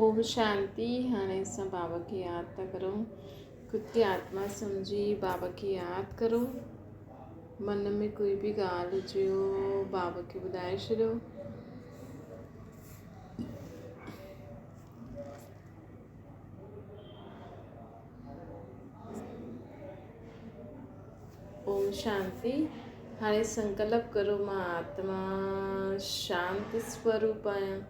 اوم شانتي هاڻي اسان بابا کي ياد ٿا ڪرون خود کي آتما سمجهي بابا کي ياد ڪرو من ۾ ڪوئي به ڳالهه هجي بابا کي ٻڌائي ڇڏيو اوم شانتي هاڻي سنڪلپ ڪرو مان آتما شانت سوروپ آهيان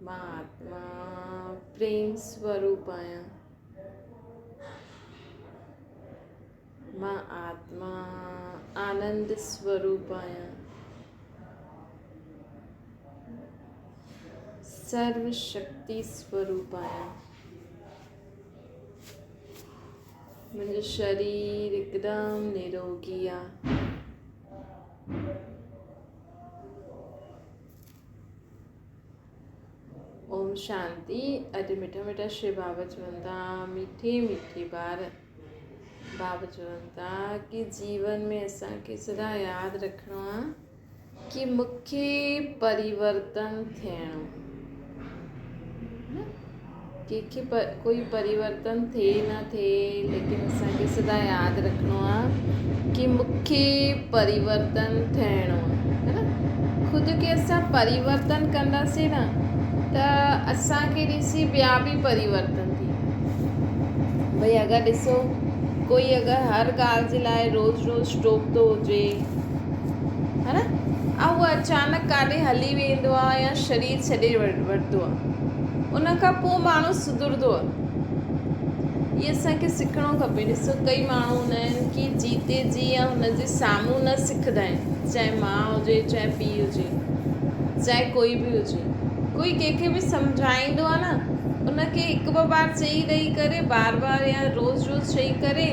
مان آتما پريم سوروپ آهيان. مان آتما آنند سوروپ آهيان. سرو شڪتي سوروپ آهيان. منهنجو شرير هڪدم نروگي آهي. اوم شانتي اڄ مٺا مٺا شري بابا چون ٿا مٺي مٺي ٻار بابا چون ٿا ڪي جيون ۾ اسان کي سدا ياد رکڻو آ ڪي مونکي پريورتن ٿيڻو ڪنهن کي ڪوئي پريورتن ٿئي نه ٿئي ليڪن اسان کي سدا ياد رکڻو آ ڪي مون کي پريورتن ٿيڻو آ ها نه خود کي اسان پريورتن ڪنداسين نه ته اسان کي ڏسي ٻيا به پريورتن ٿيندا ڀئي اگر ڏسو ڪوئي اگر هر ڳالهه جي لاء روز روز ٽوڪندو هجي ها نه ۽ هو اچانڪ ڪاڏي هلي ويندو آ يا شرير ڇڏي وٺندو آ ان کان پوء ماڻهو سڌرندو آهي. هي اسان کي سکڻو کپي. ڏسو ڪئي ماڻهو هوندا آهن ڪي جيتي جي يا هن جي سامهون نه سکندا آهن چاهي ماء هجي چاهي پيء هجي چاهي ڪوئي به هجي ڪوئي ڪنهن کي به سمجهائيندو آهي نه ان کي هڪ ٻه بار چئي ڏئي ڪري بار بار يا روز روز چئي ڪري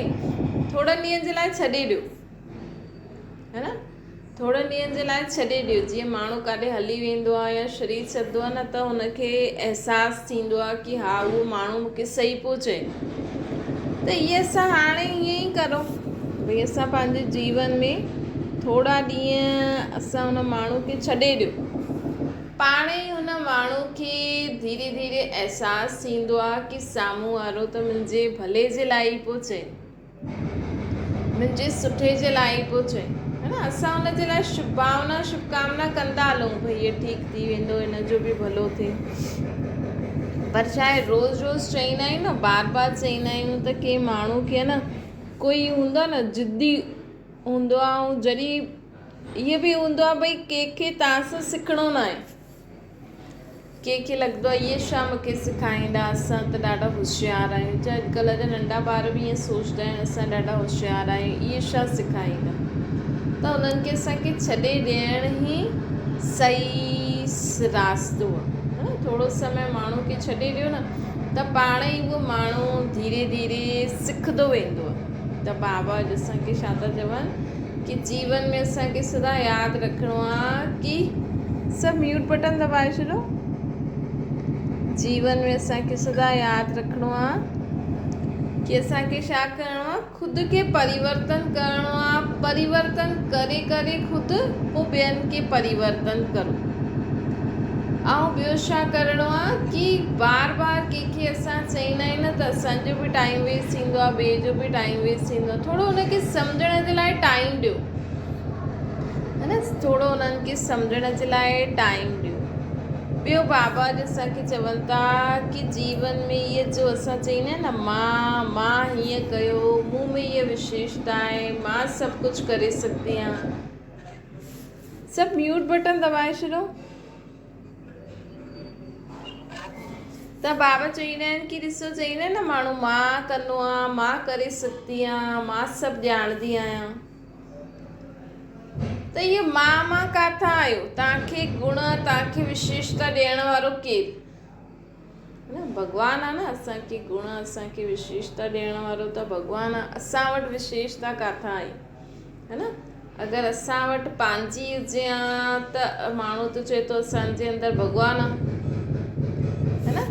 ٿورن ڏينهن جي لاء ڇڏي ڏيو ها نه ٿورن ڏينهن جي لاء ڇڏي ڏيو جيئن ماڻهو ڪاڏي هلي ويندو آهي يا شرير ڇڏندو آهي نه ته هن کي احساس ٿيندو آهي ڪي ها اهو ماڻهو مون کي صحيح پيو چئي ته اهي اسان هاڻي ائين ئي ڪرون ڀئي اسان پنهنجي جيون ۾ ٿورا ڏينهن اسان هن ماڻهو کي ڇڏي ڏيو پاڻ ئي هن ماڻهو کي ڌيري ڌيري احساس ٿيندو آهي ڪي سامهون وارو ته منهنجي ڀلي جي لاء ئي پيو چئي منهنجي سٺي جي لاء ئي پيو چئي ها نه اسان ان جي لاء شڀ ڀاونا شڀ ڪامنا ڪندا هلون ڀئي هي ٺيڪ ٿي ويندو هن جو به ڀلو ٿئي پر ڇا آهي روز روز چئيندا آهيون نه بار بار چئيندا آهيون ته ڪنهن ماڻهو کي نه ڪوئي هوندو آهي نه ضدي هوندو آهي ۽ جڏهن اهي به هوندو آهي ڀئي ڪنهن کي توهان سان سکڻو نه آهي ڪنهن کي لڳندو آهي اهي ڇا مون کي سکائيندا اسان ته ڏاڍا هوشيار آهيون چاهي اڄڪلهه جا ننڍا ٻار به ائين سوچدا آهن اسان ڏاڍا هوشيار آهيون اهي ڇا سکائيندا ته انهن کي اسان کي ڇڏي ڏيڻ ئي صحيح راستو آهي ٿورو سمي ماڻهو کي ڇڏي ڏيو نه ته پاڻ ئي اهو ماڻهو ڌيري ڌيري سکندو ويندو آهي ته بابا اڄ اسان کي ڇا ٿا چون ڪي جيون ۾ اسان کي سدا ياد رکڻو آ ڪي سڀ ميوٽ بٽن دٻائي ڇڏو جيون ۾ اسان کي سدا ياد رکڻو آ ڪي اسان کي ڇا ڪرڻو آ خود کي پريورتن ڪرڻو آ پريورتن ڪري ڪري خود پو ٻين کي پريورتن ڪرو ۽ ٻيو ڇا ڪرڻو آ ڪي بار بار ڪنهن کي اسان چئيندا آهيون نه ته اسان جو به ٽائيم ويسٽ ٿيندو آ ٻئي جو به ٽائيم ويسٽ ٿيندو آ ٿورو ان کي سمجهڻ جي لاء ٽائيم ڏيو ها نه ٿورو انهن کي سمجهڻ جي لاء ٽائيم ڏيو ٻيو بابا اڄ اسان کي چون ٿا ڪي جيون ۾ اهي جو اسان چئيندا آهيون نه مان مان هيئن ڪيو مون ۾ هيء وشيشتا آهي مان سڀ ڪجهه ڪري سگهندي آهيان سڀ ميوٽ بٽڻ دٻائي ڇڏو. ته بابا چئيندا آهن ڪي ڏسو چئيندا آهن نه ماڻهو مان ڪندو آهيان مان ڪري سگهندي آهيان مان سڀ ڄاڻندي آهيان ته اهو مان مان ڪاٿان آيو توهان کي گڻ توهان کي وشيشتا ڏيڻ وارو ڪير نه ڀڳوان آهي نه اسان کي گڻ اسان کي وشيشتا ڏيڻ وارو ته ڀڳوان آهي اسان وٽ وشيشتا ڪاٿان آئي ها نه اگر اسان وٽ پنهنجي هجي ها ته ماڻهو ته چئي ٿو اسان جي اندر ڀڳوان آ ها نه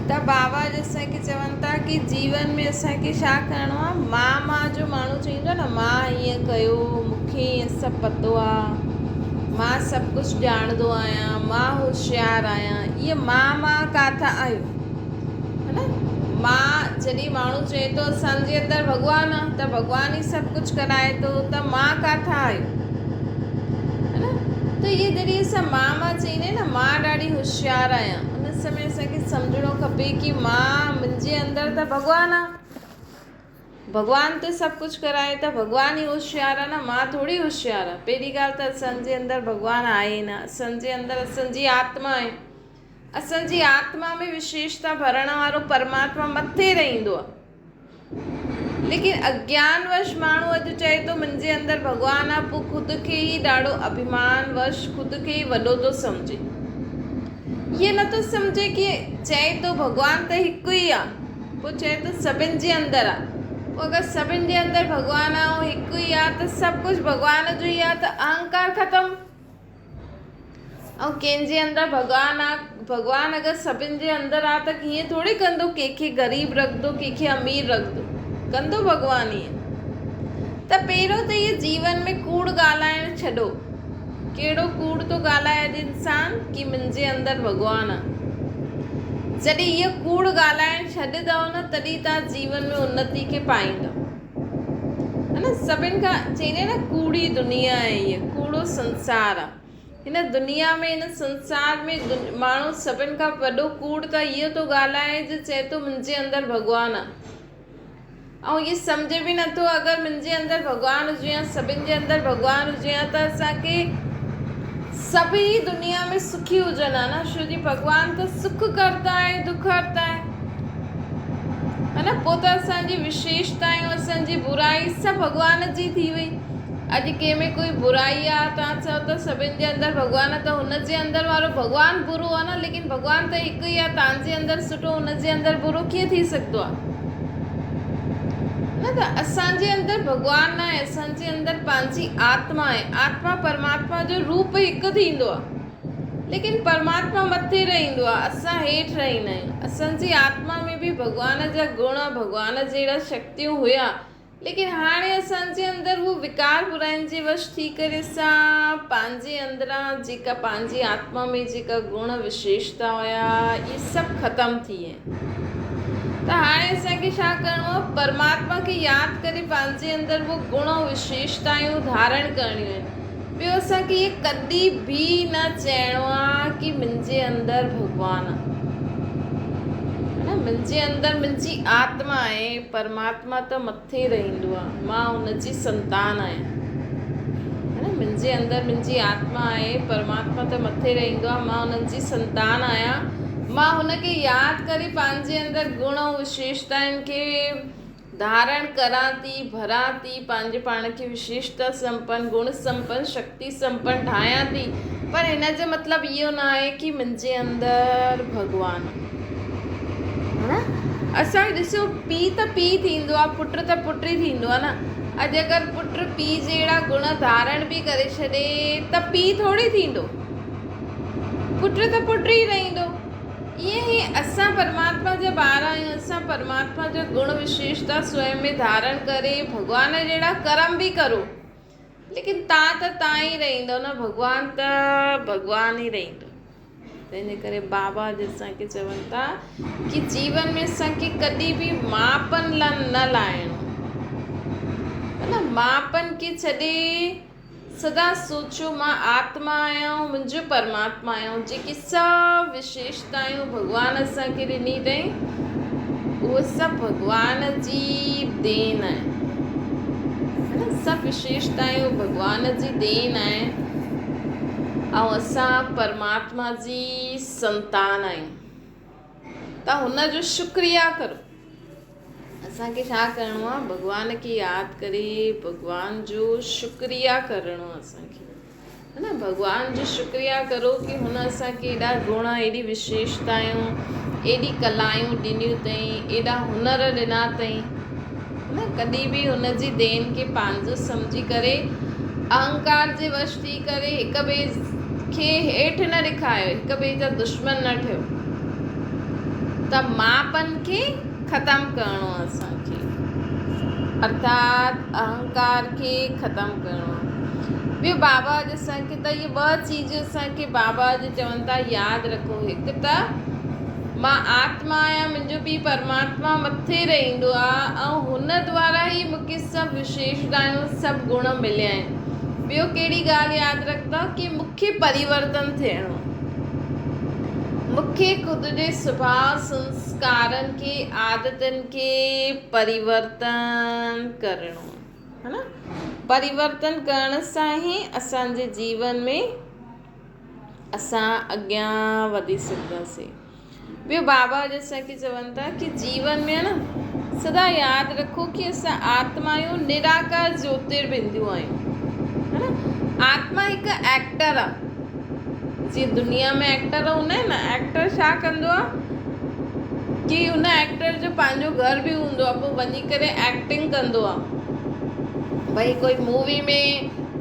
ته بابا اڄ اسان کي چون ٿا ڪي جيون ۾ اسان کي ڇا ڪرڻو آ مان مان جو ماڻهو چئيندو آ نه مان هيئن ڪيو مون کي مون کي ائين سڀ پتو آ، مان سڀ ڪجهه ڄاڻندو آهيان، مان هوشيار آهيان، اهي مان مان ڪاٿان آيو؟ ها نه؟ مان جڏهن ماڻهو چئي ٿو اسان جي اندر ڀڳوان آ ته ڀڳوان ئي سڀ ڪجهه ڪرائي ٿو ته مان ڪاٿان آيو؟ ها نه؟ ته اهي جڏهن اسان مان مان چئيندا آهيون نه مان ڏاڍي هوشيار آهيان ان سمي اسان کي سمجهڻو کپي ڪي مان منهنجي اندر ته ڀڳوان آ. ڀڳوان ته سڀ ڪجهه ڪرائي ته ڀڳوان ئي هوشيار آهي نه مان ٿوري هوشيار آهيان. پهرين ڳالهه ته اسان جي اندر ڀڳوان آهي نه، اسان جي اندر اسان جي آتما آهي. اسان جي آتما ۾ وشيشتا ڀرڻ وارو پرماتما مٿي رهندو آهي. ليڪن اگيان وش ماڻهو اڄ چئي ٿو منهنجي اندر ڀڳوان آهي پوء خود کي ئي ڏاڍو اڀيمان وش خود کي ئي وڏو ٿو سمجهي. ائين نٿو سمجهي ڪي چئي ٿو ڀڳوان ته هڪ ئي آهي. پوء چئي ٿو سڀن جي اندر آ. پوء اگر سڀن جي اندر ڀڳوان آ ۽ هڪ ئي آ ته سڀ ڪجهه ڀڳوان جو ئي آ ته اهنڪار ختم. ۽ ڪنهن جي اندر ڀڳوان آ، ڀڳوان اگر سڀن جي اندر آ ته ائين ٿوري ڪندو ڪنهن کي غريب رکندو ڪنهن کي امير رکندو. ڪندو ڀڳوان ائين. ته پهريون ته اهي جيون ۾ ڪوڙ ڳالهائڻ ڇڏو. ڪهڙو ڪوڙ ٿو ڳالهائي اڄ انسان ڪي منهنجي اندر ڀڳوان آ. جڏهن اهو ڪوڙ ڳالهائڻ ڇڏندؤ نه تڏهن توهان جيون ۾ انتي کي پائيندؤ. ها نه سڀن کان چئيندا آهن نه ڪوڙي دنيا آهي هيء ڪوڙو سنسار آ. هن دنيا ۾ هن سنسار ۾ ماڻهو سڀن کان وڏو ڪوڙ ته اهو ٿو ڳالهائي جو چئي ٿو منهنجي اندر ڀڳوان آ. ۽ اهي سمجهي به نٿو اگر منهنجي اندر ڀڳوان هجي يا سڀن جي اندر ڀڳوان هجي ها ته اسان کي سڀئي دنيا ۾ سکي هجن ها نه ڇو جي ڀڳوان ته سک ڪرتا آهي دک هرتا آهي ها نه پوء ته اسان جي وشيشتائون اسان جي برائي سڀ ڀڳوان جي ٿي وئي اڄ ڪنهن ۾ ڪوئي برائي آ توهان چئو ته سڀن جي اندر ڀڳوان ته هن جي اندر وارو ڀڳوان برو آ نه ليڪن ڀڳوان ته هڪ ئي آ توهان جي اندر سٺو هن جي اندر برو ڪيئن ٿي سگهندو آ نه ته اسان جي اندر ڀڳوان نه آهي اسان جي اندر پنهنجي آتما آهي آتما پرماتما جو روپ هڪ ٿيندو آ ليڪن پرماتما مٿي رهندو آ اسان هيٺ رهندا آهيون اسان جي آتما ۾ به ڀڳوان جا گڻ ڀڳوان جهڙا شڪتيون هيا ليڪن هاڻي اسان جي اندر هو وڪار براين جي وش ٿي ڪري اسان پنهنجي اندران جيڪا پنهنجي آتما ۾ جيڪا گڻ وشيشتا هيا اهي سڀ ختم ٿي ويا ته هاڻي اسان کي ڇا ڪرڻو آهي پرماتما کي ياد ڪري پنهنجي اندر اهو گڻ وشيشتايون ڌارڻ ڪرڻيون آهن ٻيو اسان کي اهي ڪڏهن به نه چئڻو آهي ڪي منهنجي اندر ڀڳوان آهي نه منهنجي اندر منهنجي آتما آهي پرماتما آتما ته مٿي رهندو آ، مان ان جي سنتان آهيان. ها نه؟ منهنجي اندر منهنجي آتما آهي، پرماتما ته مٿي رهندو آ، مان انهن جي سنتان آهيان. مان هن کي ياد ڪري پنهنجي اندر گڻ ۽ وشيشتائن کي ڌارڻ ڪران ٿي، ڀران ٿي، پنهنجي پاڻ کي وشيشتا سمپن، گڻ سمپن، شڪتي سمپن ٺاهيان ٿي. پر هن جو مطلب اهو نه آهي ڪي منهنجي اندر ڀڳوان آ. ها نه؟ اسان ڏسو پيء ته پيء ٿيندو آهي پٽ ته پٽ ئي ٿيندو آهي نه اڄ اگر پٽ پيء جهڙا گڻ ڌارڻ به ڪري ڇڏي ته پيء ٿوري ٿيندو پٽ ته پٽ ئي رهندو ائين ئي اسان پرماتما جا ٻار آهيون اسان پرماتما جو گڻ وشيشتا سوئم ۾ ڌارڻ ڪري ڀڳوان جهڙا ڪرم به ڪرو ليڪن تان ته تان ئي رهندو نه ڀڳوان ته ڀڳوان ئي رهندو تنهنجي ڪري بابا اڄ اسان کي چون ٿا ڪي جيون ۾ اسان کي ڪڏهن به ماپن نه لاهڻو نه ماپن کي ڇڏي سدا سوچو مان آتما آهيان منهنجو پرماتما آهيان جيڪي سڀ وشيشتايون ڀڳوان اسان کي ڏني اٿئي اهو سڀ ڀڳوان جي دين آهي سڀ وشيشتايون ڀڳوان جي دين آهي ۽ اسان پرماتما جي سنتان آهيون ته هن جو شڪريه ڪرو. اسان کي ڇا ڪرڻو آهي ڀڳوان کي ياد ڪري ڀڳوان جو شڪريه ڪرڻو آهي اسان کي ها نه ڀڳوان جو شڪريه ڪرو ڪي هن اسان کي ايڏا گڻ ايڏي وشيشتايون ايڏي ڪلايون ڏنيون اٿئي ايڏا هنر ڏنا اٿئي نه ڪڏهن به هن جي دين کي پنهنجو سمجهي ڪري اهنڪار جي وش ٿي ڪري هڪ ٻئي کي هيٺ نه ڏيکايو هڪ ٻئي جا دشمن نه ٺهيو ته ماپن کي ختم ڪرڻو اسان کي ارٿات اهنڪار کي ختم ڪرڻو. ٻيو بابا اڄ اسان کي ته اهي ٻه چيزون اسان کي بابا اڄ چون ٿا ياد رکو هڪ ته مان آتما آهيان منهنجو پيء پرماتما مٿي رهندو آهي ۽ هن دوارا ئي مون کي سڀ وشيشتائون سڀ گڻ مليا آهن ٻيو ڪهڙي ڳالهه ياد رکندا ڪي مون کي پريورتن ٿيڻو مون کي خود جي سڀاء سنسڪارن کي عادتن کي پريورتن ڪرڻو ها نه پريورتن ڪرڻ سان ئي اسان جي جيون ۾ اسان اڳيان وڌي سگهنداسين. ٻيو بابا اڄ اسان کي چون ٿا ڪي جيون ۾ نه سدا ياد رکو ڪي اسان آتما آهيون نراڪار جيوتر بندو آهيون ها نه آتما هڪ ايڪٽر آ جيئن دنيا ۾ ايڪٽر هوندا آهن نه ايڪٽر ڇا ڪندو آ ڪي ان ايڪٽر جو پنهنجو گهر به هوندو آ پوء وڃي ڪري ايڪٽنگ ڪندو آ ڀئي ڪوئي مووي ۾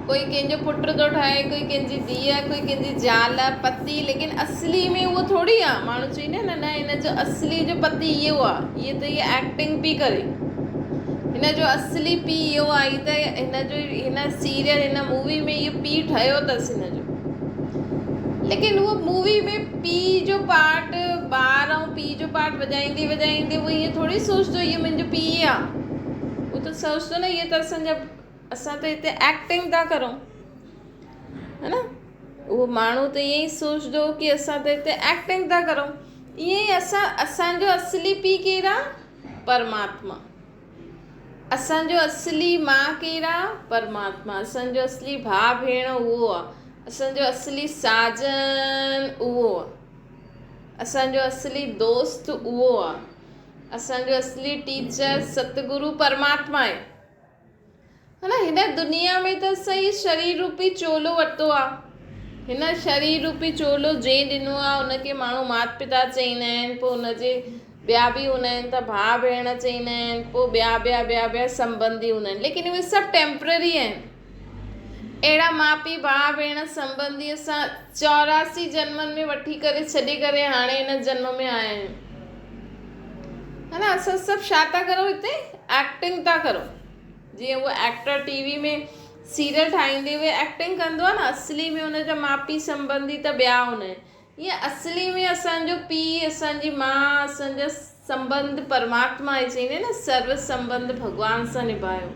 ڪوئي ڪنهن جو پٽ ٿو ٺاهي ڪوئي ڪنهن جي ڌيء ڪوئي ڪنهن جي زال پتي ليڪن اصلي ۾ اهو ٿوري آ ماڻهو چئيندا آهن نه نه هن جو اصلي جو پتي اهو آ هيء ته هيء ايڪٽنگ پئي ڪري هن جو اصلي پيء اهو آ هي ته هن جو هن سيريل هن مووي ۾ اهو پيء ٺهيو اٿس هن جو ليڪن اهو مووي ۾ پيء جو پارٽ ٻار ۽ پيء جو پارٽ وڄائيندي وڄائيندي اهو ائين ٿوري سوچندو اهو منهنجو پيء آ اهو ته سوچندو نه اهو ته اسان جا اسان ته هتي ايڪٽنگ ٿا ڪرون ها نه اهو ماڻهو ته ائين ئي سوچندو ڪي اسان ته هتي ايڪٽنگ ٿا ڪرون ائين ئي اسان اسان جو اصلي پيء ڪير آ پرماتما اسان جو اصلي ماء ڪير آ؟ پرماتما. اسان جو اصلي ڀاء ڀيڻ اهو آ. اسان جو اصلي ساجن اهو آ. اسان جو اصلي دوست اهو آ. اسان جو اصلي ٽيچر ستگرو پرماتما آهي. ها نه هن دنيا ۾ ته اسان هي شرير روپي چولو ورتو آ. هن شرير روپي چولو جنهن ڏنو آ ان کي ماڻهو مات پتا چئيندا آهن پوء ان جي ٻيا به هوندا آهن ته ڀاء ڀيڻ چئيندا آهن پوء ٻيا ٻيا ٻيا ٻيا سنٻنڌي هوندا آهن ليڪن اهي سڀ ٽيمپرري آهن اهڙا ماء پيء ڀاء ڀيڻ سنٻنڌي اسان 84 جنمن ۾ وٺي ڪري ڇڏي ڪري هاڻي هن جنم ۾ آيا آهيون ها نه اسان سڀ ڇا ٿا ڪرون هتي ايڪٽنگ ٿا ڪرون جيئن اهو ايڪٽر ٽي وي ۾ سيريل ٺاهيندي اهي ايڪٽنگ ڪندو آهي نه اصلي ۾ ان جا ماء پيء سنٻنڌي ته ٻيا هوندا آهن ائين اصلي ۾ اسان جو پيء، اسان جي ماء، اسان جا سنٻنڌ پرماتما آهي. چئيندا آهن نه سرو سنٻنڌ ڀڳوان سان نڀايو.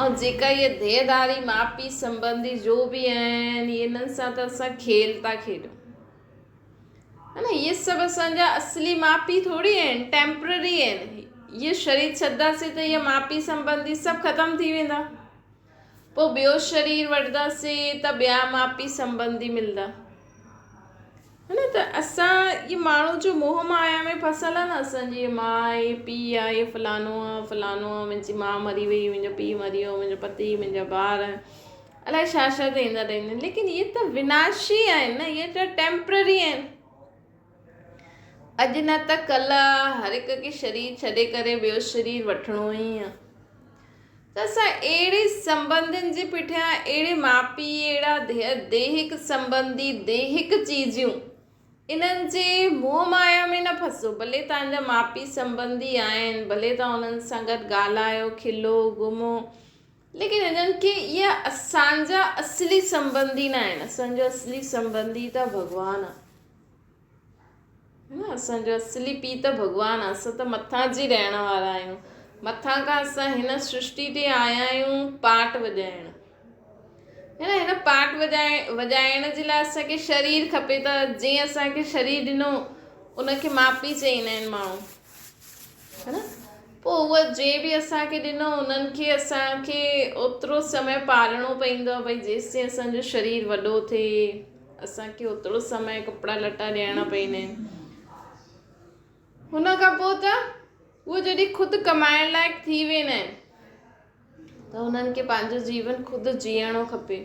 ۽ جيڪا اهي ديهه ڌاري ماء پيء سنٻنڌي جو به آهن انهن سان ته اسان کيل ٿا کيڏون. ها نه اهي سڀ اسان جا اصلي ماء پيء ٿوري آهن، ٽيمپرري آهن. اهي شرير ڇڏنداسين ته اهي ماء پيء سنٻنڌي سڀ ختم ٿي ويندا. پوء ٻيو شرير وٺنداسين ته ٻيا ماء پيء سنٻنڌي ملندا. ها نه ته اسان اهي ماڻهو جو موهه مايا ۾ ڦسل آ نه اسان جي ماء آهي پيء آهي فلانو آ فلانو آ منهنجي ماء مري وئي منهنجو پيء مري ويو منهنجو پتي منهنجا ٻار الائي ڇا ڇا ته ايندا رهندا آهن ليڪن اهي ته وناشي آهن نه اهي ته ٽيمپرري آهن اڄ نه ته ڪلهه هر هڪ کي شرير ڇڏي ڪري ٻيو شرير وٺڻو ئي آ ته اسان اهڙي سنٻنڌين جي پٺيان اهڙي ماء پيء اهڙا ديهڪ سنٻنڌي ديهڪ چيزيون انهن جي موهه مايا ۾ نه ڦسو ڀلي توهان جا ماء پيء سنٻنڌي آهن ڀلي توهان انهن سان گڏ ڳالهايو کلو گهمو ليڪن انهن کي اها اسان جا اصلي سنٻنڌي نه آهن اسان جو اصلي سنٻنڌي ته ڀڳوان آهي. نه اسان جو اصلي پيء ته ڀڳوان آهي اسان ته مٿان جي رهڻ وارا آهيون مٿان کان اسان هن سرشٽي تي آيا آهيون پاٽ وڄائڻ هن هن پاٽ وڄائڻ جي لاء اسان کي شرير کپي ته جنهن اسان کي شرير ڏنو ان کي ماء پيء چئيندا آهن ماڻهو ها نه پوء اهو جنهن به اسان کي ڏنو انهن کي اسان کي اوترو سمي پالڻو پوندو آهي ڀئي جيستائين اسان جو شرير وڏو ٿئي اسان کي اوترو سمي ڪپڙا لٽا ڏيڻا پوندا آهن. هن کان پوء ته اهي جڏهن خود ڪمائڻ لائق ٿي ويندا آهن ته هنن کي پنهنجو جيون خود جيئڻو کپي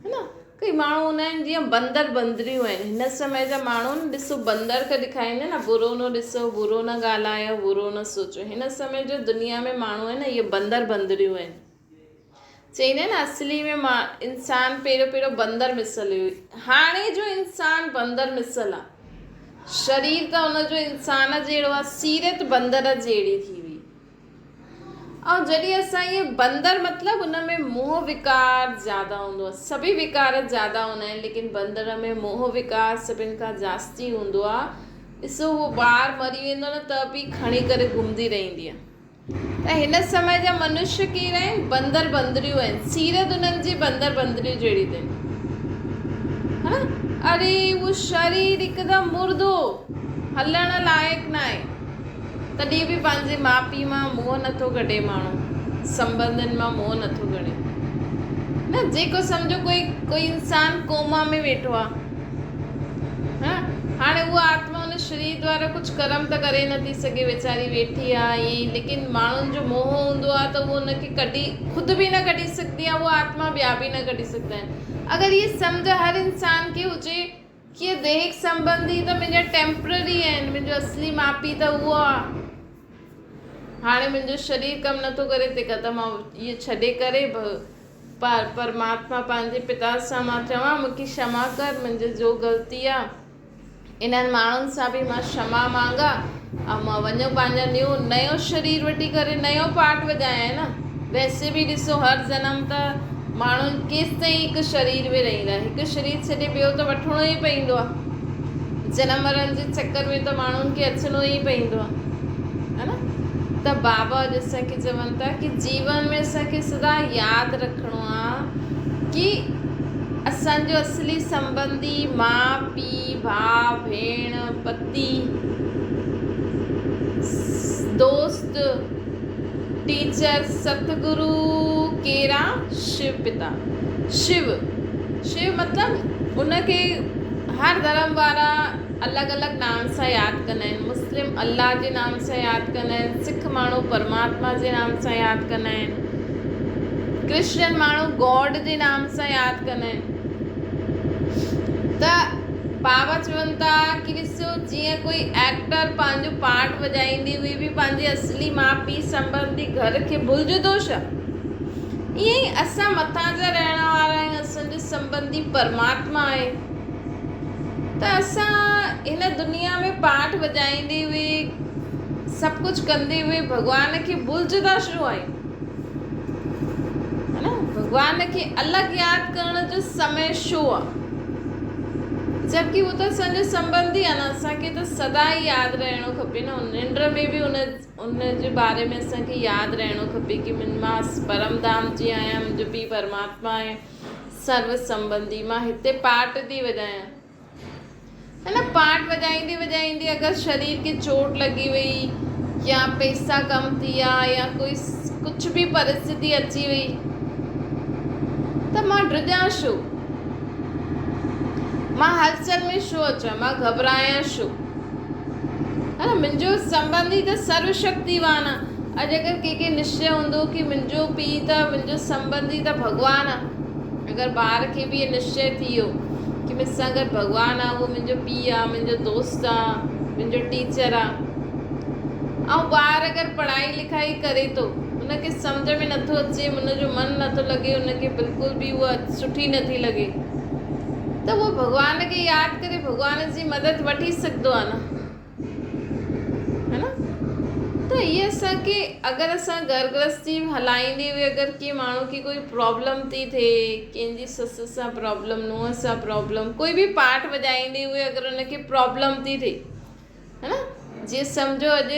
ها نه ڪئي ماڻهو هوندا آهن جيئن بندر بندريون آهن هن سمي جا ماڻهو نه ڏسو بندر کي ڏيکاريندا آهن نه برو نه ڏسو برو نه ڳالهايو برو نه سوچو هن سمي جو دنيا ۾ ماڻهو آهن نه اهي بندر بندريون آهن چئيندا آهن نه اصلي ۾ ما انسان پهريون پهريون بندر مثل هيو هاڻي جو انسان بندر مثل آ شرير ته ان جو انسان جهڙو آ سيرت بندر جهڙي ٿي وئي. ۽ جڏهن اسان اهي بندر مطلب ان ۾ موهه وڪار زياده هوندو آهي سڀئي وڪار زياده هوندا آهن ليڪن بندر ۾ موهه وڪار سڀن کان جاستي هوندو آهي ڏسو اهو ٻار مري ويندو نه ته به کڻي ڪري گهمندي رهندي آهي ته هن سمي جا منشيه ڪير آهن؟ بندر بندريون آهن. سيرت انهن جي بندر بندريون جهڙي اٿن. ها نه؟ اري اهو شرير هڪدم مردو، هلڻ لائق ناهي. تڏهن به پنهنجي ماء پيء مان منهن نٿو ڪڍي ماڻهو، سنٻنڌن مان منهن نٿو ڪڍي. نه جيڪو سمجهو ڪوئي ڪوئي انسان ڪوما ۾ ويٺو آهي. ها هاڻي اها آتما ان شرير دوارا ڪجهه ڪرم ته ڪري نٿي سگهي ويچاري ويٺي آ ائين ئي ليڪن ماڻهن جو موهه هوندو آ ته اهو ان کي ڪڍي خود به نه ڪڍي سگهندي آ اها آتما ٻيا به نه ڪڍي سگهندا آهن اگر هي سمجهه هر انسان کي هجي ڪي ديهڪ سنبنڌي ته منهنجا ٽيمپرري آهن منهنجو اصلي ماء پيء ته اهو آ هاڻي منهنجو شرير ڪم نٿو ڪري تنهن کان ته مان اهو ڇڏي ڪري به پرماتما پنهنجي پتا سان مان چوان مون کي ڪشما ڪر منهنجي جو غلطي آ انهن ماڻهن سان به مان ڪشما مانگا ۽ مان وڃو پنهنجا نيو نيو شرير وٺي ڪري نيو پاٺ وڄايان نه ويسي به ڏسو هر جنم ته ماڻهن ڪيستائين هڪ شرير ۾ رهندا هڪ شرير ڇڏي ٻيو ته وٺڻو ئي پوندو آ جنم مرڻ جي چڪر ۾ ته ماڻهن کي اچڻو ئي پوندو آ ها نه ته بابا اڄ اسان کي چون ٿا ڪي جيون ۾ اسان کي سدا ياد رکڻو آ ڪي اسان جو اصلي سنبنڌي ماء پيء ڀاء ڀيڻ پتي دوست ٽيچر ستگرو ڪير آ شو پتا شو شو مطلب ان کي هر ڌرم وارا الڳ الڳ نام سان ياد ڪندا آهن مسلم الله جي نام سان ياد ڪندا آهن سک ماڻهو پرماتما جي نام سان ياد ڪندا آهن ڪرسچن ماڻهو گاڊ جي نام سان ياد ڪندا آهن ته بابا چون ٿا ڪي ڏسو جيئن ڪوئي ايڪٽر پنهنجو پارٽ وڄائيندي هئي به پنهنجي اصلي ماء پيء سنبنڌي گهر کي ڀلجندو ڇا ائين ئي اسان مٿان جا رهڻ وارا آهيون اسان جو سنبنڌي پرماتما آهي ته اسان هن دنيا ۾ پاٺ وڄائيندي هئي سڀ ڪجهه ڪندي هئي ڀڳوان کي ڀلجندا ڇو آهيون ها نه ڀڳوان کي الڳ ياد ڪرڻ جو سمي ڇو آ جبڪه هو ته اسان جو سنبنڌي آ نه اسان کي ته سدا ئي ياد رهڻو کپي نه ننڊ ۾ به ان ان جي باري ۾ اسان کي ياد رهڻو کپي ڪي مان پرم ڌام جي آهيان منهنجو پيء پرماتما آهي سرو سنبنڌي مان هتي پاٽ ٿي وڄايان ها نه پاٽ وڄائيندي وڄائيندي اگر شرير کي چوٽ لڳي وئي يا پئسا ڪم ٿي ويا يا ڪوئي ڪجهه به پرسٿتي اچي وئي ته مان ڊڄان ڇو مان هلچل ۾ ڇو اچان مان گهٻرايان ڇو ها نه منهنجو سنبنڌي ته سرو شڪتيوان آ اڄ اگر ڪنهن کي نشچي هوندو ڪي منهنجو پيء ته منهنجو سنبنڌي ته ڀڳوان آ اگر ٻار کي به اهو نشچي ٿي ويو ڪي مون سان گڏ ڀڳوان آ اهو منهنجو پيء آ منهنجو دوست آ منهنجو ٽيچر آ ۽ ٻار اگر پڙهائي لکائي ڪري ٿو ان کي سمجهه ۾ نٿو اچي ان جو من نٿو لڳي ان کي بلڪل به اها سٺي نٿي لڳي ته اهو ڀڳوان کي ياد ڪري ڀڳوان جي مدد وٺي سگهندو آهي نه ها نه ته اهي اسان کي اگر اسان گهر گرهستي هلائيندي هئي اگر ڪنهن ماڻهو کي ڪوئي پرابلم ٿي ٿئي ڪنهن جي سس سان پرابلم نونهن سان پرابلم ڪوئي به پارٽ وڄائيندي هئي اگر ان کي پرابلم ٿي ٿئي ها نه جيئن سمجهو اڄ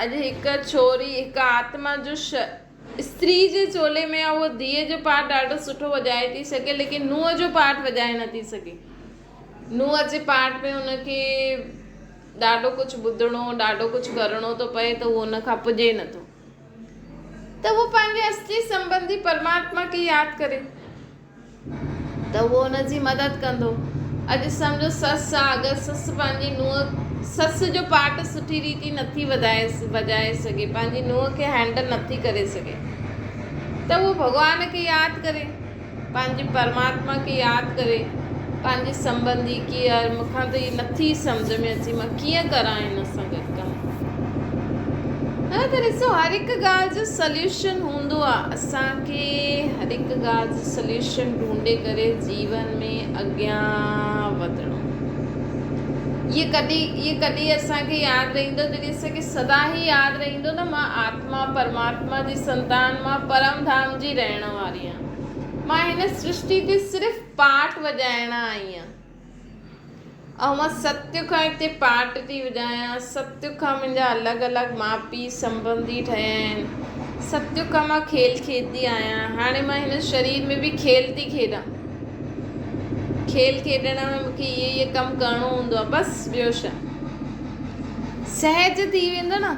اڄ هڪ ڇوري هڪ آتما جو استري جي چولي ۾ آ اهو ڌيء جو پارٽ ڏاڍو سٺو وڄائي ٿي سگهي ليڪن نونهن جو پارٽ وڄائي نه ٿي سگهي. نونهن جي پارٽ ۾ هن کي ڏاڍو ڪجهه ٻڌڻو ڏاڍو ڪجهه ڪرڻو ٿو پئي ته اهو ان کان پڄي نه ٿو ته اهو پنهنجي اصلي سنبنڌي پرماتما کي ياد ڪري. ته اهو ان جي مدد ڪندو. اڄ سمجهو سس آ، اگر سس پنهنجي نونهن سس جو پارٽ سٺي ريتي نٿي وڌائي وڄائي سگهي، پنهنجي نونهن کي هينڊل نٿي ڪري سگهي ته اهو ڀڳوان کي ياد ڪري، پنهنجي پرماتما کي ياد ڪري، پنهنجي سنبنڌي ڪي يار مون کان ته هي نٿي سمجهه ۾ اچي مان ڪيئن ڪران هن سان گڏ ڪم. ها ته ڏسو هر هڪ ڳالهه جو سليوشن هوندو آ اسان کي هر هڪ ڳالهه جو سليوشن ڍونڍي ڪري جيون ۾ اڳيان وڌڻو. اهي ڪڏهن اهي ڪڏهن اسان کي ياد رهندو جڏهن اسان کي سدا ئي ياد رهندو نه مان آتما پرماتما جي سنتان مان پرم ڌام جي رهڻ واري آهيان مان هن سرشٽي تي صرف پاٽ وڄائڻ آئي آهيان ۽ مان ستيء کان هتي پاٽ ٿي وڄايان ستيء کان منهنجا الڳ الڳ ماء پيء سنٻنڌي ٺهيا آهن ستيء کان مان کيل کيڏندي آهيان هاڻي مان هن شرير ۾ به کيل ٿي کيڏان کيل کيڏڻ ۾ مون کي اهي اهي ڪم ڪرڻو هوندو آهي بس ٻيو ڇا سهج ٿي ويندو نه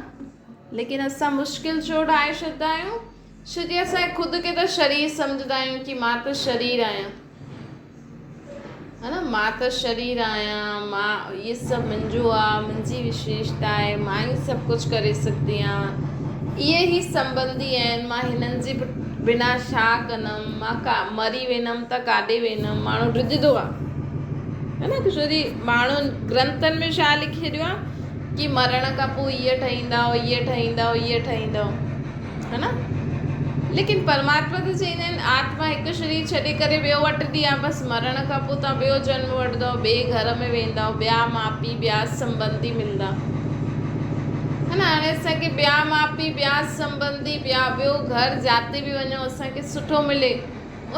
ليڪن اسان مشڪل ڇو ٺاهي ڇڏندا آهيون ڇو جي اسان خود کي ته شرير سمجهندا آهيون ڪي مان ته شرير آهيان ها نه مان ته شرير آهيان مان اهي سڀ منهنجو آ منهنجي وشيشتا آهي مان ئي سڀ ڪجهه ڪري سگهندي آهيان اهي ئي سنٻنڌي آهن مان هنن جي بنا ڇا ڪندم مان ڪا مري ويندم ته ڪاڏي ويندم ماڻهو ڊڄندو آ ها نه ڇو جي ماڻهو گرنٿن ۾ ڇا لکي ڇڏيو آ ڪي مرڻ کان پوء اهي ٺهيندا اهي ٺهيندا اهي ٺهيندا ها نه؟ ليڪن پرماتما ته چئيندا آهن آتما هڪ شرير ڇڏي ڪري ٻيو وٺندي آهي بس مرڻ کان پوء توهان ٻيو جنم وٺندؤ ٻئي گهر ۾ ويندؤ ٻيا ماء پيء ٻيا سنٻنڌي ملندا ها نه هاڻي اسان کي ٻيا ماء پيء ٻيا سنٻنڌي ٻيا ٻيو گهر جاتي به وڃو اسان کي سٺو ملي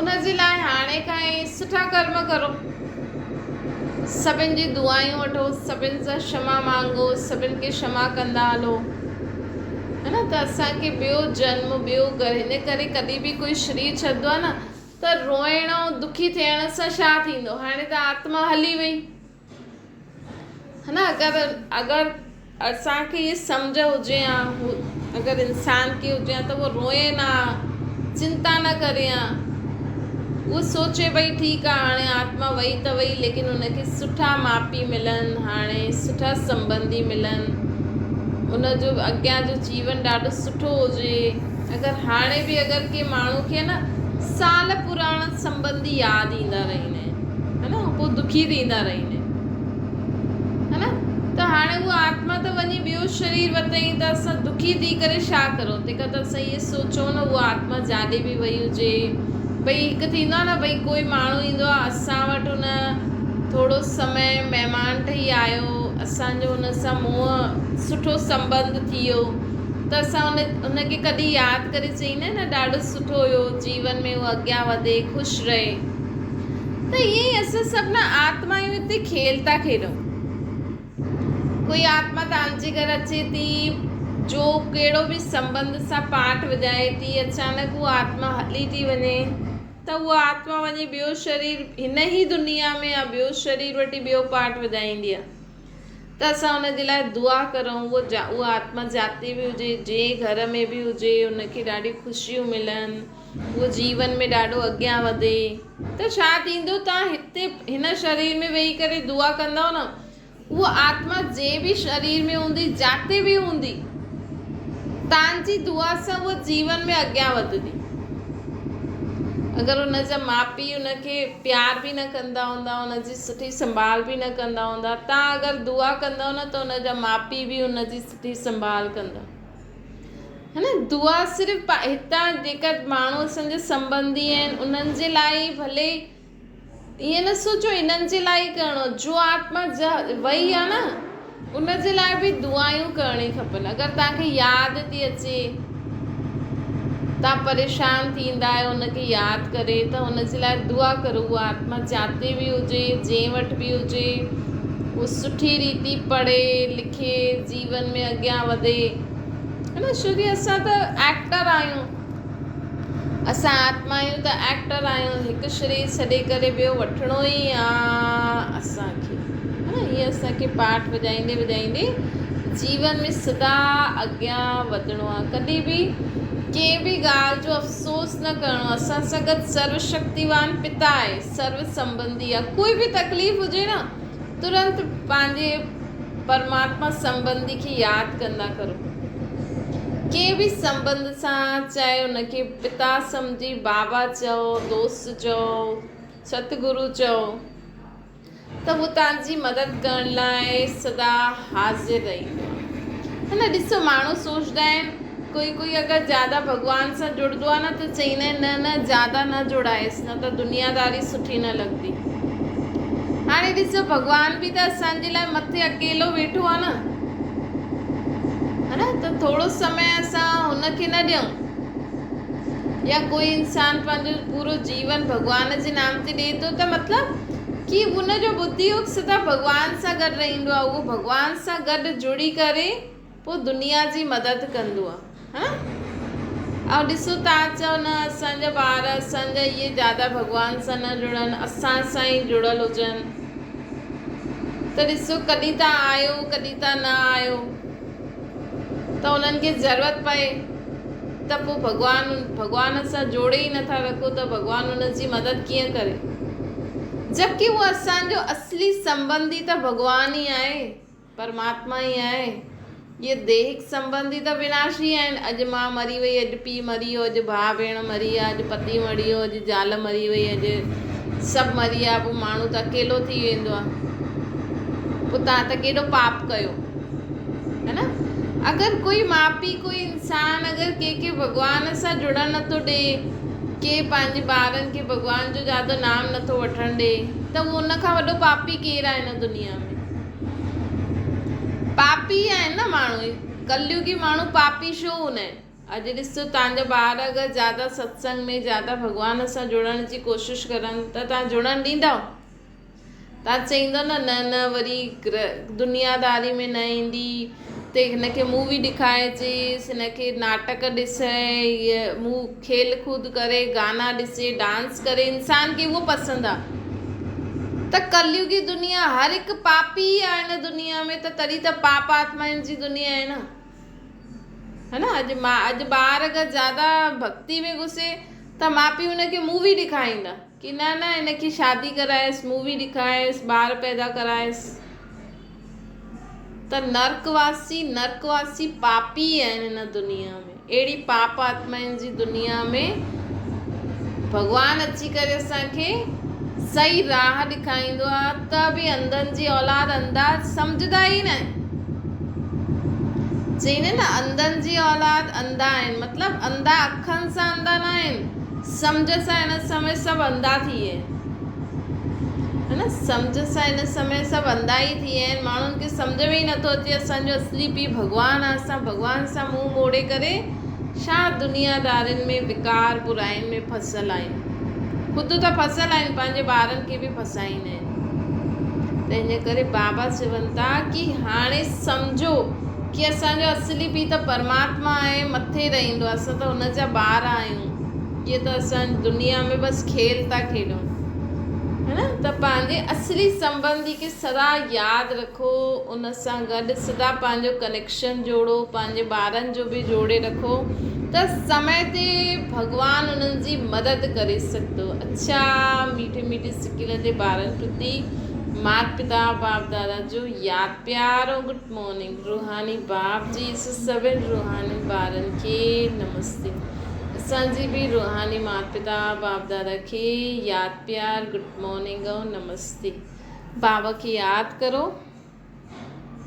ان جي لاء هاڻي کان ئي سٺا ڪرم ڪرو سڀن جي دعائون وٺو سڀن سان شما مانگو سڀن کي شما ڪندا هلو ها نه ته اسان کي ٻيو جنم ٻيو گهر هن ڪري ڪڏهن به ڪوئي شرير ڇڏندو آهي نه ته روئڻ ۽ دکي ٿيڻ سان ڇا ٿيندو هاڻي ته آتما هلي وئي ها نه اگر اگر اسان کي هي سمجهه هجي ها اگر انسان کي هجي ها ته اهو روئي نه ها چنتا نه ڪري ها اهو سوچي ڀئي ٺيڪ آهي هاڻي آتما وئي ته وئي ليڪن ان کي سٺا ماء پيء ملن هاڻي سٺا سنٻنڌي ملن ان جو اڳيان جو جيون ڏاڍو سٺو هجي اگر هاڻي به اگر ڪنهن ماڻهو کي نه سال پراڻا سنٻنڌي ياد ايندا رهندا آهن ها نه پوء دکي ٿيندا رهندا آهن ها نه ته هاڻي اها آتما ته وڃي ٻيو شرير ورتائين ته اسان دکي ٿي ڪري ڇا ڪرون تنهن کان ته اسان اهي سوچون نه اها آتما جاڏي به وئي هجي ڀئي هڪ ٿيندو آهي نه ڀئي ڪوئي ماڻهو ايندو آهي اسان وٽ ان ٿورو سمي مهمان ٺهي آيو اسان جو ان سان منهن سٺو سنٻنڌ ٿي ويو ته اسان ان ان کي ڪڏهن ياد ڪري چئيندا آهيون نه ڏاڍو سٺو هيو جيون ۾ هو اڳيان وڌي خوش رهي ته ائين ئي اسان سڀ نه آتما آهيون هتي کيل ٿا کيڏون. ڪوئي آتما توهان جي گهر اچي ٿي جو ڪهڙو به سنٻنڌ سان پاٺ وڄائي ٿي اچانڪ اها آتما هلي ٿي وڃي ته اها آتما وڃي ٻيو شرير هن ئي دنيا ۾ يا ٻيو شرير وٺي ٻيو پاٺ وڄائيندي آهي. ته اسان ان جي لاء دعا ڪرون اهو جا اها آتما جاتي به هجي جنهن گهر ۾ به هجي ان کي ڏاڍي خوشيون ملن اهو جيون ۾ ڏاڍو اڳيان وڌي ته ڇا ٿيندو توهان هتي هن شرير ۾ ويهي ڪري دعا ڪندؤ نه اها آتما جنهن به شرير ۾ هوندي جاتي به هوندي توهان جي دعا سان اها جيون ۾ اڳيان وڌندي اگر ان جا ماء پيء ان کي پيار به نه ڪندا هوندا ان جي سٺي سنڀال به نه ڪندا هوندا توهان اگر دعا ڪندؤ نه ته ان جا ماء پيء به ان جي سٺي سنڀال ڪندا ها نه دعا صرف هتان جيڪا ماڻهو اسان جا سنٻنڌي آهن انهن جي لاء ئي ڀلي ائين نه سوچو انهن جي لاء ئي ڪرڻو جو آتما جا وئي آهي نه ان جي لاء به دعايون ڪرڻي کپن اگر توهان کي ياد ٿي اچي توهان پريشان ٿيندا آهيو ان کي ياد ڪري ته ان جي لاء دعا ڪرو اها آتما جاتي به هجي جنهن وٽ به هجي اهو سٺي ريتي پڙهي لکي جيون ۾ اڳيان وڌي ها نه ڇو جي اسان ته ايڪٽر آهيون اسان آتما آهيون ته ايڪٽر آهيون هڪ شرير ڇڏي ڪري ٻيو وٺڻو ئي آ اسان کي ها نه ائين اسان کي پاٺ وڄائيندي وڄائيندي جيون ۾ سدا اڳيان وڌڻو آ ڪڏهن به ڪنهن به ڳالهه جو افسوس نه ڪرڻو آ اسان سان گڏ سرو شڪتيوان پتا آهي سرو سنبنڌي آ ڪوئي به تڪليف هجي نه ترنت پنهنجي پرماتما سنبنڌي کي ياد ڪندا ڪرو. ڪنهن به سنبنڌ سان چاهي ان کي پتا سمجهي بابا چئو، دوست چئو، ستگرو چئو ته هو توهان جي مدد ڪرڻ لاء سدا حاضر رهندو آهي. ها نه ڏسو ماڻهو سوچدا آهن ڪوئي ڪوئي اگر زياده ڀڳوان سان جڙندو آهي نه ته چئيندا آهن نه نه زياده نه جڙائيس نه ته دنياداري سٺي نه لڳندي. هاڻي ڏسو ڀڳوان به ته اسان جي لاء مٿي اڪيلو ويٺو آهي نه ها نه ته ٿورو سمي اسان هن کي نه ڏيون يا ڪوئي انسان پنهنجو پورو جيون ڀڳوان جي نام تي ڏئي ٿو ته مطلب ڪي ان جو ٻڌي يوگ سدا ڀڳوان سان گڏ رهندو آهي اهو ڀڳوان سان گڏ جڙي ڪري پوء دنيا جي مدد ڪندو آ ها ۽ ڏسو تان چئو نه اسان جا ٻار اسان جا اهي زياده ڀڳوان سان نه جڙن اسان سان ئي جڙل هجن ته ڏسو ڪڏهن تان آيو ڪڏهن تان نه آيو ته انهن کي ضرورت پئي ته پوء ڀڳوان ڀڳوان سان جوڙي ئي نٿا رکو ته ڀڳوان انهن جي مدد ڪيئن ڪري جبڪه هو اسان جو اصلي سنبنڌي ته ڀڳوان ئي آهي پرماتما ئي آهي. اهي ديهڪ سنٻنڌي ته وناشي آهن. اڄ ماء مري وئي، اڄ پيء مري ويو، اڄ ڀاء ڀيڻ مري ويا، اڄ پتي مري ويو، اڄ زال مري وئي، اڄ سڀ مري ويا، پوء ماڻهو ته اڪيلو ٿي ويندو آهي. پوء توهان ته ڪيڏو پاپ ڪيو. هي نه؟ اگر ڪوئي ماء پيء ڪوئي انسان اگر ڪنهن کي ڀڳوان سان جڙڻ نٿو ڏئي، ڪي پنهنجي ٻارن کي ڀڳوان جو زياده نام نٿو وٺڻ ڏئي ته اهو ان کان وڏو پاپي ڪير آهي هن دنيا ۾؟ پاپي آهن نه ماڻهو ڪليوگي ماڻهو پاپي ڇو هوندا آهن اڄ ڏسو توهان جا ٻار اگر زياده ستسنگ ۾ زياده ڀڳوان سان جڙڻ جي ڪوشش ڪرن ته توهان جڙڻ ڏيندؤ توهان چئيندؤ نه نه نه وري دنياداري ۾ نه ايندي تي هن کي مووي ڏکائجيس هن کي ناٽڪ ڏسي مون کيل ڪود ڪري گانا ڏسي ڊانس ڪري انسان کي اهو پسند آهي ته ڪليوگي دنيا هر هڪ پاپي ئي آهي هن دنيا ۾ ته تڏهن ته پاپ آتمائن جي دنيا آهي نه هي نه اڄ ما اڄ ٻار اگر زياده ڀڳتي ۾ گهسي ته ماء پيء هن کي مووي ڏيکاريندا ڪي نه نه هن کي شادي ڪرائيس مووي ڏيکاريس ٻار پيدا ڪرائيس ته نرڪ واسي نرڪ واسي پاپي آهن هن دنيا ۾ اهڙي پاپ آتمائن جي دنيا ۾ ڀڳوان اچي ڪري اسان کي صحيح راهه ڏيکاريندو آهي ته به انڌن جي اولاد انڌا سمجهندا ئي نه چئين نه انڌن جي اولاد انڌا آهن مطلب انڌا اکن سان انڌا نه آهن سمجهه سان هن سمي سڀ انڌا ٿي ويا آهن هي نه سمجهه سان هن سمي سڀ انڌا ئي ٿي ويا آهن ماڻهن کي سمجهه ۾ ئي نٿو اچي اسان جو اصلي پيء ڀڳوان آهي اسان ڀڳوان سان منهن موڙي ڪري ڇا دنيادارين ۾ وڪار براين ۾ ڦسل آهيون خود ته ڦسل آهيون پنهنجي ٻارن کي به ڦسائيندا آهن تنهن جي ڪري بابا چون ٿا ڪي هاڻي سمجهو ڪي اسان جو اصلي پيء ته پرماتما آهي مٿي رهندو آهي اسان ته هن جا ٻار آهيون اهي ته اسان دنيا ۾ بس کيل ٿا کيڏون هي نه ته پنهنجي اصلي سنبنڌي کي سدا ياد رکو ان سان گڏ سدا پنهنجو ڪنيڪشن جوڙو پنهنجي ٻارن جو به جوڙي رکو ته سمي تي ڀڳوان انهن جي مدد ڪري سگهندو اڇا ميٺي ميٺي سڪيلن جي ٻارن پرتي مات پتا باپ دادا جو ياد پيارو گڊ مارننگ روحاني باپ جي سڀن روحاني ٻارن کي نمستي اسان جي به روحاني مات پتا باپ دادا کي ياد پيار گڊ مارننگ ۽ نمستي بابا کي ياد ڪرو.